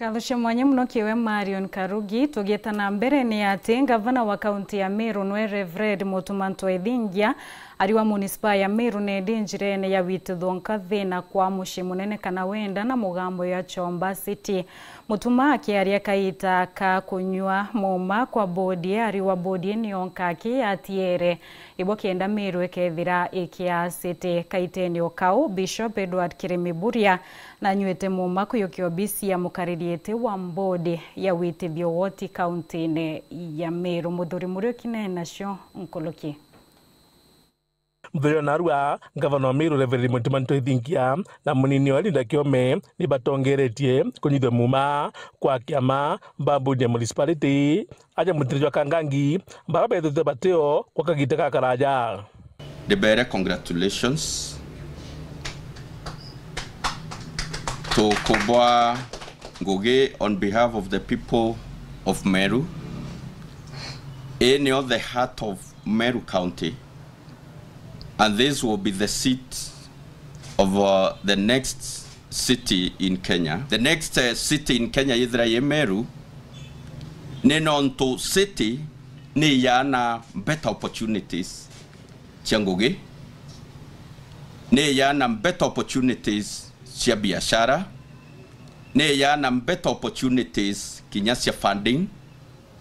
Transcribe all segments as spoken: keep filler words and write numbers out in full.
Ngatho cia mwanya mono kiwe Marion Karugi. Tugieta na mbere ni ati ngavana wa kaunti ya Meru nwe Reverend Mutuma M'Ethingia ari wa munisipa ya Meru nedi njirene ya witithwa nkathi na kwa mucii munene kana wenda na mugambo ya Chomba City. Mutuma akiaria kaita ka kunyua muma kwa bodi ari wa bodi ni onka aki atiere ibo kenda Meru ikethira ikia City. Kaiteni o kau, Bishop Edward Kirimi Buria nanyuite muma kuyukia obisi ya mukariri iti wa mbodi ya witithio woti kauntine ya Meru. Muthuri Muriuki ne nacio nkuluki. Muthuri wa narua, ngavana wa Meru Reverend Mutuma M'Ethingia na munini wa Linda Kiome ni batongeretie kunyithua muma kwa kiama ba mbodi ya municipality aja mutiri jwa Kangangi bara bethite batio kwa kagita gakaraja. Ndibere congratulations. Tukubwa ngugi on behalf of the people of Meru. Ii nio the heart of Meru County, and this will be the seat of, uh, the next city in Kenya. The next, uh, city in Kenya yithira yi Meru, ni nontu city ni yaana better opportunities cia ngugi, ni yaana better opportunities cia biashara, ni yaana better opportunities kinya cia funding,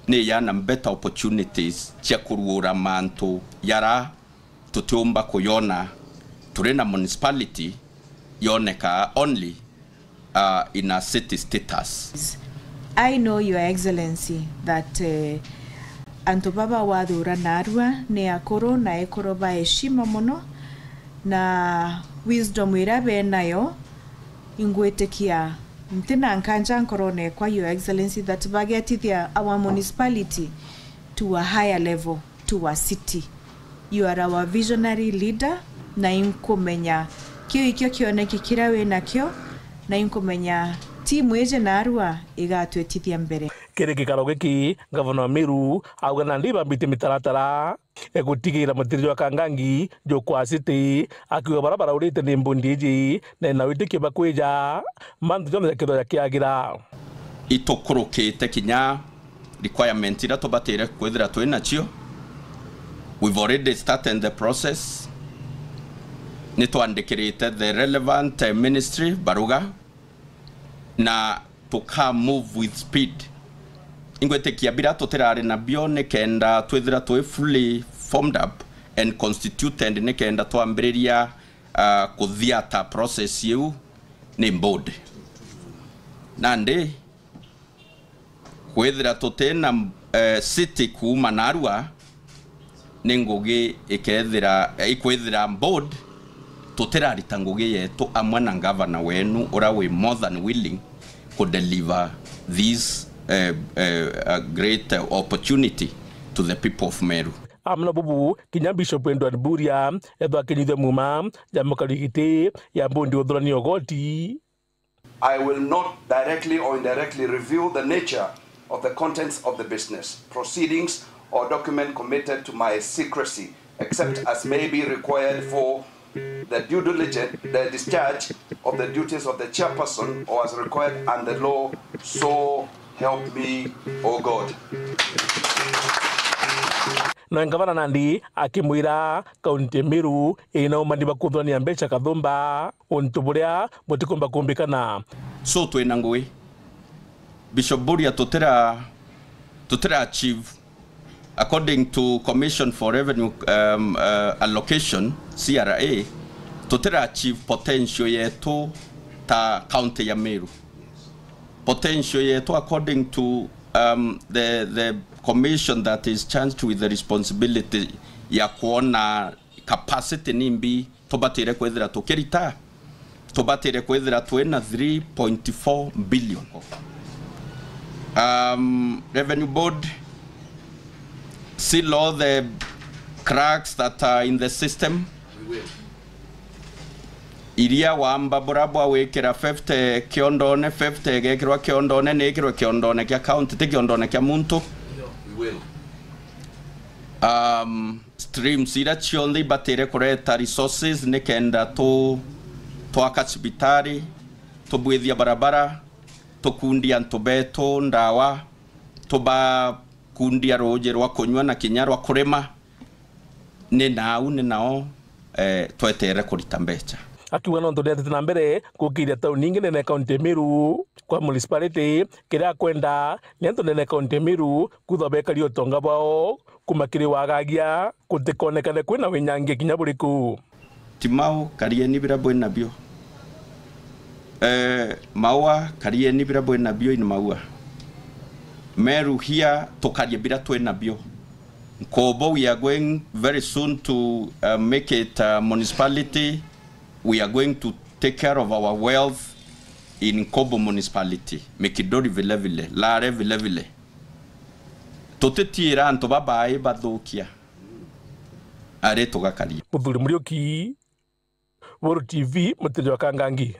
ni yaana better opportunities cia kuruura mantu yara tutiumba kuyona turi na municipality yoneka only, uh, in a city status. I know, Your Excellency, that, eh, antu baba wathura narua ni akuru na ekuru ba heshima mono, na wisdom iria benayo ingwitikia ntina nkanja nkorone kwa, Your Excellency, that bagetithia our municipality to a higher level, to a city. You are our visionary leader, na inkumenya kiu ikio kioneki kiria wi nakio, na inkumenya timu iji narua igatwitithia mbere. Kiri gikaro giki, ngavana wa Meru auga nandi ibambite mitaratara e gutigira mutiri jwa Kangangi jukwa city, akiuga bara baraurite ni mbundi iji na ina witikio bakwija mantu jonthe jakethwa jakiagira. Itukurukite kinya requirement iria tubatire kwithira twi nacio. We've already started the process. Ni twandikirite the relevant, eh, ministry baruga, na tuka move with speed. Ingwitikia bira tutirari nabio nikenda twithira twi fully formed up and constituted nikenda twambiriria, uh, kuthiata process iu ni board. Nandi kwithira tutina, eh, city kuuma narua, ni ngugi ikethira, eh, ikwithira board tutirarita ngugi yetu amwe na ngavana wenu uria wi more than willing ku deliver this, eh, eh, a great, eh, opportunity to the people of Meru. Amwe na bubu, kinya Bishop Edward Buria ethwa akinyithia muma ja mukarigiti ya mbundi uthurani ogoti. I will not directly or indirectly reveal the nature of the contents of the business, proceedings, or document committed to my secrecy, except as may be required for the due diligence, the discharge of the duties of the chairperson or as required under law, so help me, O God. Na ngavana nandi akimwira kaunti ya Meru ina umani ba kuthurania mbeca kathumba, untu buria butikumba kumbikana. So twina ngugi. Bishop Buria, tutira, tutira achieve, according to Commission for Revenue, um, uh, Allocation, C R A, tutira achieve potential yetu ta county ya Meru. Potential yetu, according to, um, the, the commission that is charged with the responsibility ya kuona capacity ni mbi tubatire kwithira tukirita, tubatire kwithira twina three point four billion. Um, Revenue Board, seal all the cracks that are in the system. We will. Iria wamba bura bwa wikira fifty kiondone, fifty igekirwa kiondone, ni ikirwe kiondone kia county, ti kiondone kia muntu. We will. Um, streams iria cionthe ibatire kureta resources nikenda tu, twaka cibitari, tubwithia barabara, tukundi antu betu ndawa, tubakundia ruuji rwa kunyua na kinya rwa kurima, ni nau ni nao, eh, twetere kurita mbeca. Akiuga nontu niatete na mbere gukiria tauni ingi nene kaunti ya Meru kwa municipality, kiria akwenda ni antu nene kaunti ya Meru kutha bekari utonga bwao kuma kiri wagagia, gutikonekane kwina winyangia kinya buriku. Timau, karieni bira bwina bio. Eh, Maua, karieni bira bwina bio in Maua. Meru here, tukarie bira twina bio. Nkobo, we are going very soon to, uh, make it a municipality. We are going to take care of our wealth in Nkobo municipality. Mikinduri vile vile, Lare vile vile. Tutitiira antu babai bathukia. Ari tugakaria. Muthuri Muriuki, Buru T V, Mutiri wa Kangangi.